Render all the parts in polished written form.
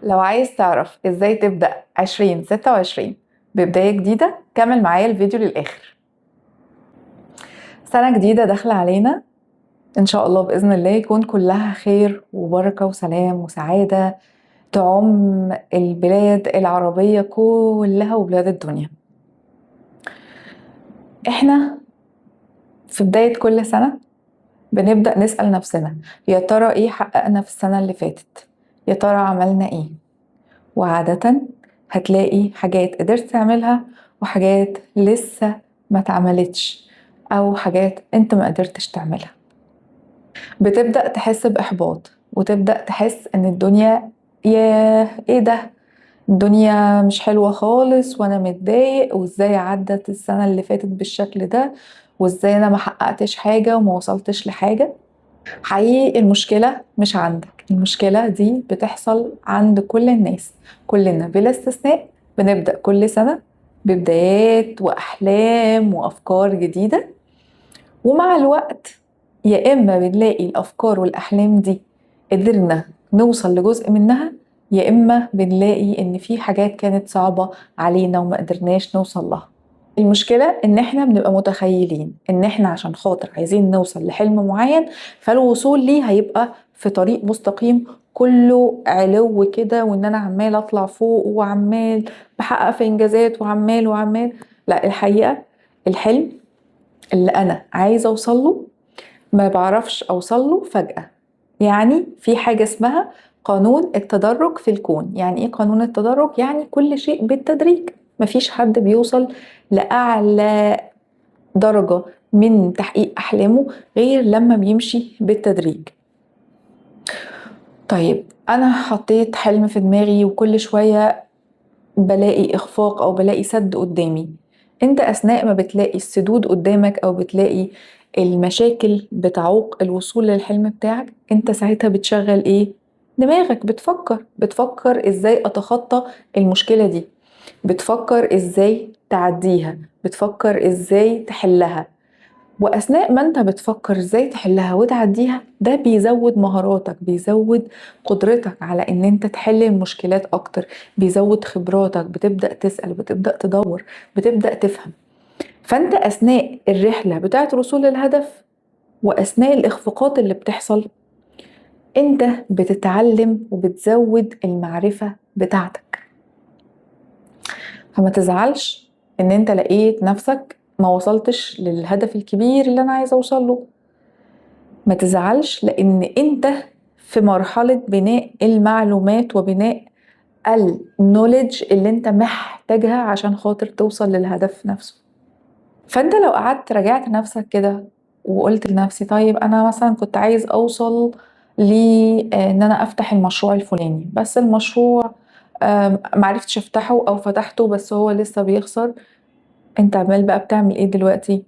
لو عايز تعرف ازاي تبدأ 2026 ببداية جديدة، كمل معايا الفيديو للآخر. سنة جديدة داخلة علينا، إن شاء الله بإذن الله يكون كلها خير وبركة وسلام وسعادة تعم البلاد العربية كلها وبلاد الدنيا. احنا في بداية كل سنة بنبدأ نسأل نفسنا: يا ترى ايه حققنا في السنة اللي فاتت؟ يا ترى عملنا ايه؟ وعادة هتلاقي حاجات قدرت تعملها وحاجات لسه ما اتعملتش، او حاجات انت ما قدرتش تعملها. بتبدأ تحس بإحباط وتبدأ تحس ان الدنيا ياه ايه ده، الدنيا مش حلوة خالص وانا متضايق، وازاي عدت السنة اللي فاتت بالشكل ده، وازاي انا ما حققتش حاجة وما وصلتش لحاجة. حقيقي المشكلة مش عندك، المشكلة دي بتحصل عند كل الناس. كلنا بلا استثناء بنبدأ كل سنة ببدايات وأحلام وأفكار جديدة، ومع الوقت يا إما بنلاقي الأفكار والأحلام دي قدرنا نوصل لجزء منها، يا إما بنلاقي إن في حاجات كانت صعبة علينا وما قدرناش نوصل لها. المشكلة إن إحنا بنبقى متخيلين إن إحنا عشان خاطر عايزين نوصل لحلم معين، فالوصول ليه هيبقى في طريق مستقيم كله علو كده، وإن أنا عمال أطلع فوق وعمال بحقق في إنجازات وعمال وعمال. لا، الحقيقة الحلم اللي أنا عايزة أوصله ما بعرفش أوصله فجأة. يعني في حاجة اسمها قانون التدرج في الكون. يعني إيه قانون التدرج؟ يعني كل شيء بالتدريج، مفيش حد بيوصل لأعلى درجة من تحقيق أحلامه غير لما بيمشي بالتدريج. طيب أنا حطيت حلم في دماغي وكل شوية بلاقي إخفاق أو بلاقي سد قدامي. أنت أثناء ما بتلاقي السدود قدامك أو بتلاقي المشاكل بتعوق الوصول للحلم بتاعك، أنت ساعتها بتشغل إيه؟ دماغك، بتفكر إزاي أتخطى المشكلة دي، بتفكر إزاي تعديها، بتفكر إزاي تحلها. وأثناء ما أنت بتفكر إزاي تحلها وتعديها، ده بيزود مهاراتك، بيزود قدرتك على إن أنت تحل المشكلات أكتر، بيزود خبراتك، بتبدأ تسأل، بتبدأ تدور، بتبدأ تفهم. فأنت أثناء الرحلة بتاعة الوصول للهدف وأثناء الإخفاقات اللي بتحصل، أنت بتتعلم وبتزود المعرفة بتاعتك. فما تزعلش إن أنت لقيت نفسك ما وصلتش للهدف الكبير اللي أنا عايزة أوصل له. ما تزعلش، لأن أنت في مرحلة بناء المعلومات وبناء النوليدج اللي أنت محتاجها عشان خاطر توصل للهدف نفسه. فأنت لو قعدت راجعت نفسك كده وقلت لنفسي طيب أنا مثلا كنت عايز أوصل لإن أنا أفتح المشروع الفلاني، بس المشروع معرفتش أفتحه أو فتحته بس هو لسه بيخسر. أنت عمال بقى بتعمل إيه دلوقتي؟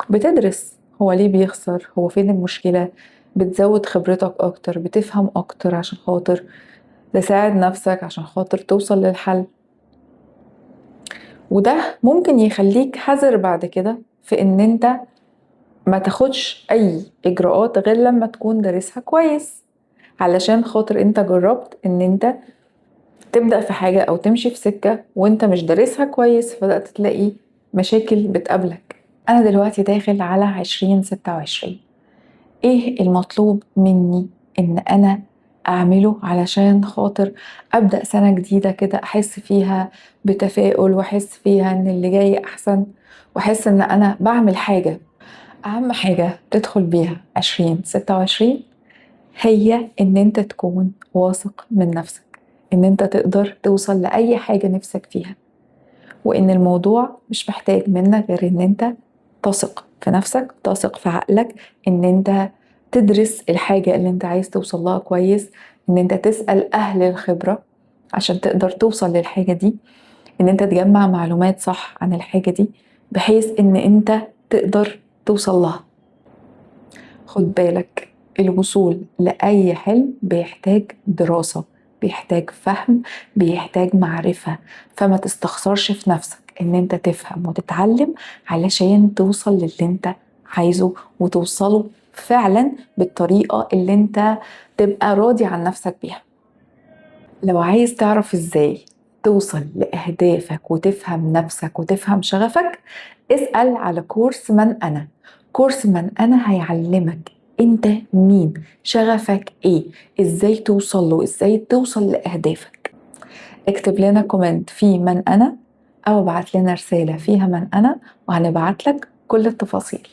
بتدرس هو ليه بيخسر، هو فين المشكلة، بتزود خبرتك أكتر، بتفهم أكتر عشان خاطر تساعد نفسك، عشان خاطر توصل للحل. وده ممكن يخليك حذر بعد كده في إن أنت ما تاخدش أي إجراءات غير لما تكون دارسها كويس، علشان خاطر أنت جربت إن أنت تبدأ في حاجة أو تمشي في سكة وأنت مش دارسها كويس، فبدأت تلاقي مشاكل بتقابلك. أنا دلوقتي داخل على 2026، إيه المطلوب مني إن أنا أعمله علشان خاطر أبدأ سنة جديدة كده أحس فيها بتفاؤل، وأحس فيها إن اللي جاي أحسن، وأحس إن أنا بعمل حاجة؟ أهم حاجة تدخل بيها 2026 هي إن أنت تكون واثق من نفسك، إن أنت تقدر توصل لأي حاجة نفسك فيها، وإن الموضوع مش محتاج منك غير إن أنت تثق في نفسك، تثق في عقلك، إن أنت تدرس الحاجة اللي أنت عايز توصل لها كويس، إن أنت تسأل أهل الخبرة عشان تقدر توصل للحاجة دي، إن أنت تجمع معلومات صح عن الحاجة دي بحيث إن أنت تقدر توصل لها. خد بالك، الوصول لأي حلم بيحتاج دراسة، بيحتاج فهم، بيحتاج معرفة، فما تستخسرش في نفسك إن أنت تفهم وتتعلم علشان توصل للي أنت عايزه، وتوصله فعلا بالطريقة اللي أنت تبقى راضي عن نفسك بيها. لو عايز تعرف ازاي توصل لأهدافك وتفهم نفسك وتفهم شغفك، اسأل على كورس من أنا. كورس من أنا هيعلمك انت مين، شغفك ايه، ازاي توصل له، ازاي توصل لأهدافك. اكتب لنا comment في من أنا، أو ابعت لنا رسالة فيها من أنا، وهنبعت لك كل التفاصيل.